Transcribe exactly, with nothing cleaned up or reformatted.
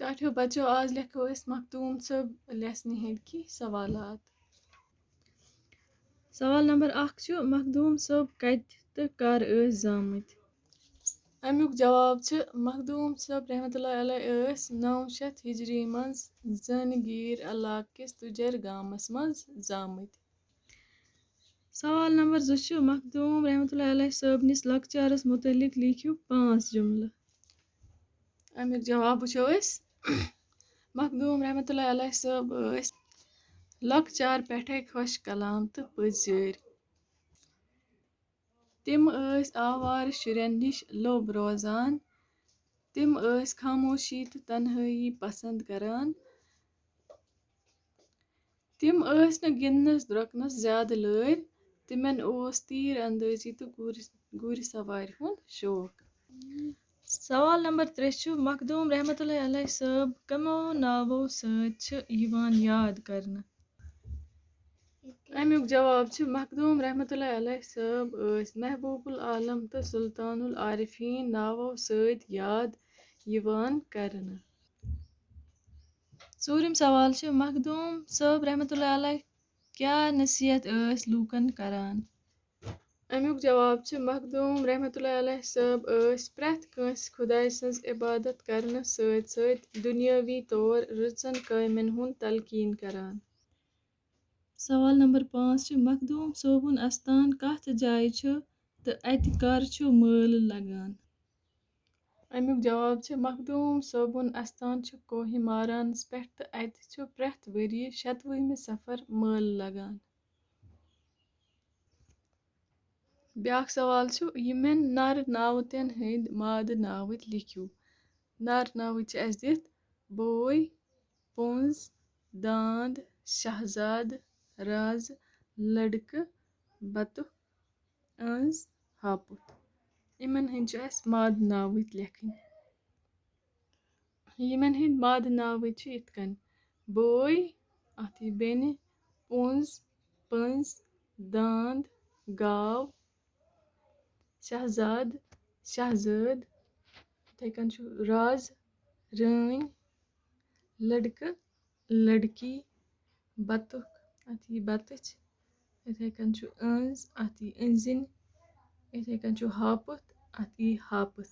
اَٹھیو بَچو، آز لیکھو أسۍ مخدوٗم صٲب لیسنہِ ہٕنٛدۍ کینٛہہ سوالات۔ سوال نمبر اکھ چھُ، مخدوٗم صٲب کَتہِ تہٕ کر ٲسۍ زامٕتۍ؟ اَمیُک جواب چھُ، مخدوٗم صٲب رحمتہ اللہ علیہ ٲسۍ نَو شیٚتھ ہِجری منٛز زٲنگیٖر علاقہٕ کِس تُجر گامَس منٛز زامٕتۍ۔ سوال نمبر زٕ چھُ، مخدوٗم رحمتہ اللہ علیہ صٲبنِس لۄکچارَس مُتعلِق لیکھِو پانٛژھ جملہٕ۔ اَمیُک جواب وٕچھو أسۍ۔ مخدوٗم رحمتہ اللہ علیہ صٲب ٲسۍ لۄکچار پٮ۪ٹھَے خۄش کلام تہٕ پٔزۍ۔ تِم ٲسۍ آوارٕ شُرٮ۪ن نِش لوٚب روزان۔ تِم ٲسۍ خاموشی تہٕ تنہٲیی پسنٛد کران۔ تِم ٲسۍ نہٕ گِنٛدنَس درٛۄکنَس زیادٕ لٲرۍ۔ تِمَن اوس تیٖر اندٲزی تہٕ گُرۍ، گُرۍ سوارِ ہُنٛد شوق۔ سوال نمبر ترٛےٚ چھُ، مخدوٗم رحمتہ اللہ علیہ صٲب کَمو ناوو سۭتۍ چھِ یِوان یاد کرنہٕ؟ اَمیُک جواب چھُ، مخدوٗم رحمتہ اللہ علیہ صٲب ٲسۍ محبوب العالم تہٕ سلطان العارفین ناوو سۭتۍ یاد یِوان کرنہٕ۔ ژوٗرِم سوال چھُ، مخدوٗم صٲب رحمتہ اللہ علیہ کیٛاہ نصیحت ٲسۍ لوٗکن کران؟ اَمیُک جواب چھُ، مخدوٗم رحمتہ اللہ علیہ صٲب ٲسۍ پرٛٮ۪تھ کٲنٛسہِ خۄداے سٕنٛز عبادت کرنہٕ سۭتۍ سۭتۍ دُنیٲوی طور رٕژن کامٮ۪ن ہُنٛد تلقین کران۔ سوال نمبر پانٛژھ چھُ، مخدوٗم صٲبُن استان کتھ جایہِ چھُ تہٕ اَتہِ کر چھُ مٲلہٕ لگان؟ اَمیُک جواب چھُ، مخدوٗم صٲبُن استان چھُ کوہِ مارانَس پٮ۪ٹھ تہٕ اَتہِ چھُ پرٛٮ۪تھ ؤریہِ شَتوُہمہِ صفر مٲلہٕ لگان۔ بیٛاکھ سوال چھُ، یِمَن نارٕ ناوتن ہٕنٛدۍ مادٕ ناوٕتۍ لیکھِو۔ نارٕ ناوٕتۍ چھِ اَسہِ دِتھ بوے، پونٛز، داند، شہزاد، راز، لڑکہٕ، بطخ، أنٛز، ہاپُت۔ یِمَن ہٕنٛدۍ چھِ اَسہِ مادٕ ناوٕتۍ لیکھٕنۍ۔ یِمَن ہٕنٛدۍ مادٕ ناوٕتۍ چھِ یِتھ کٔنۍ، بوے، اَتھ یی بیٚنہِ، پونٛز، پٔنٛز، داند، گاو، شہزاد، شہزٲد، یِتھَے کٔنۍ چھُ راز، رٲنۍ، لڑکہٕ، لڑکی، بطخ، اَتھ یی بطٕچ، یِتھَے کٔنۍ چھُ أنٛز، اَتھ یی أنٛزِنۍ، یِتھَے کٔنۍ چھُ ہاپُت، اَتھ یی ہاپٕژ۔